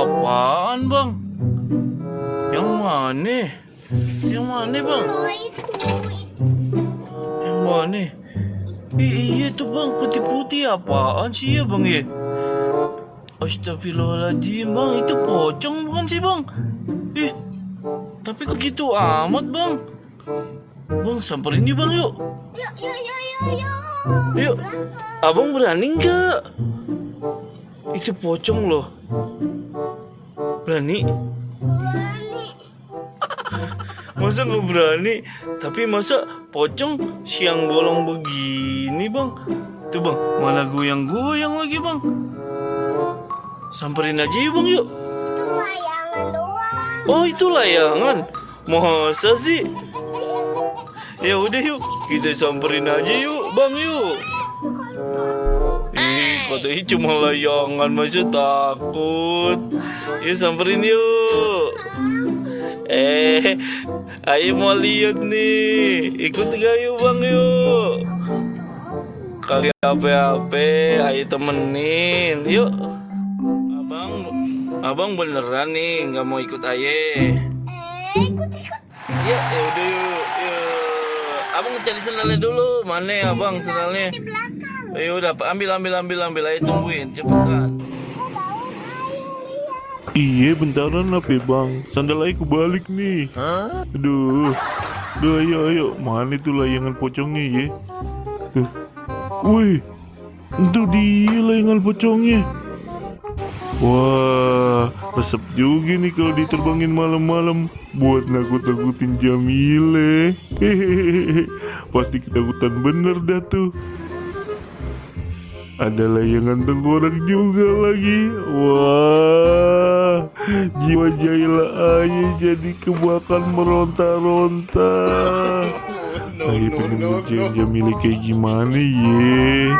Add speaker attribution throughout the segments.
Speaker 1: apaan bang? Yang mana? Yang mana bang? Yang mana? Iya tuh bang, putih-putih apaan sih ya bang ya? Astagfirullahaladzim bang, itu pocong bukan sih bang? Tapi kok gitu amat bang? Bang samperin yuk bang yuk. Yuk, abang berani nggak? Itu pocong loh. Berani? Masa nggak berani? Tapi masa pocong siang bolong begini bang? Tuh bang, mana goyang-goyang lagi bang? Samperin aja yuk bang yuk.
Speaker 2: Itu layangan doang.
Speaker 1: Oh itu layangan? Masa sih? Ya udah yuk, kita samperin aja yuk bang yuk. Katanya cuma layangan, masa takut? Yuk samperin yuk. Ayo mau lihat nih. Ikut gak yuk bang yuk. Kali apa-apa, ayo temenin. Yuk. Abang beneran nih nggak mau ikut aye.
Speaker 2: Ikut.
Speaker 1: Ya udah yuk. Abang cari sendalnya dulu. Mana abang sendalnya?
Speaker 2: Di belakang.
Speaker 1: Ayo udah ambil ayo tungguin cepetan.
Speaker 3: Iya bentaran apa bang? Sandal aku balik nih. Aduh, ayo. Mana tuh layangan pocongnya ya? Tuh, wih, itu dia layangan pocongnya. Wah, resep juga nih kalau diterbangin malam-malam buat nakut-nakutin Jamile. Hehehe, pasti ketakutan bener dah tuh. Ada layangan tengkorak juga lagi. Wah, jiwa Jaila aja jadi kebakar meronta-ronta. Ayo pengen ngerjain Jamile kayak gimana ye?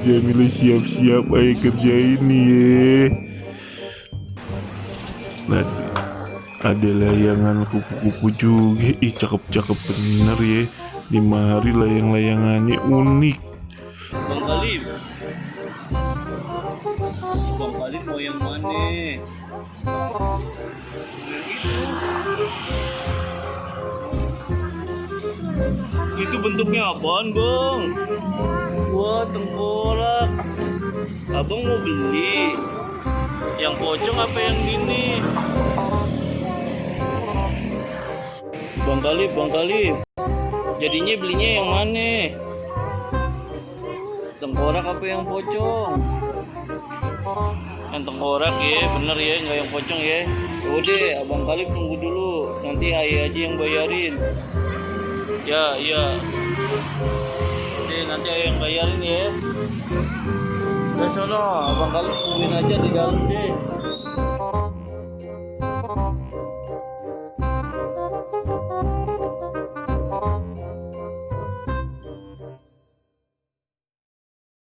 Speaker 3: Jamile siap-siap ayo kerjain ye. Nah, ada layangan kupu-kupu juga. Ih cakep-cakep bener ya. Di mari layang-layangannya unik.
Speaker 1: Bang Kalim mau yang mana? Itu bentuknya apaan bang? Wah tengkorak. Abang mau beli yang pocong apa yang gini? Bang Kalim jadinya belinya yang mana? Tengkorak apa yang pocong? Yang tengkorak ya, bener ya, nggak yang pocong ya. Udah, abang Kalim tunggu dulu, nanti ayah aja yang bayarin. Ya, iya. Oke, nanti ayah yang bayarin ya. Udah sono, abang Kalim tungguin aja di dalam deh.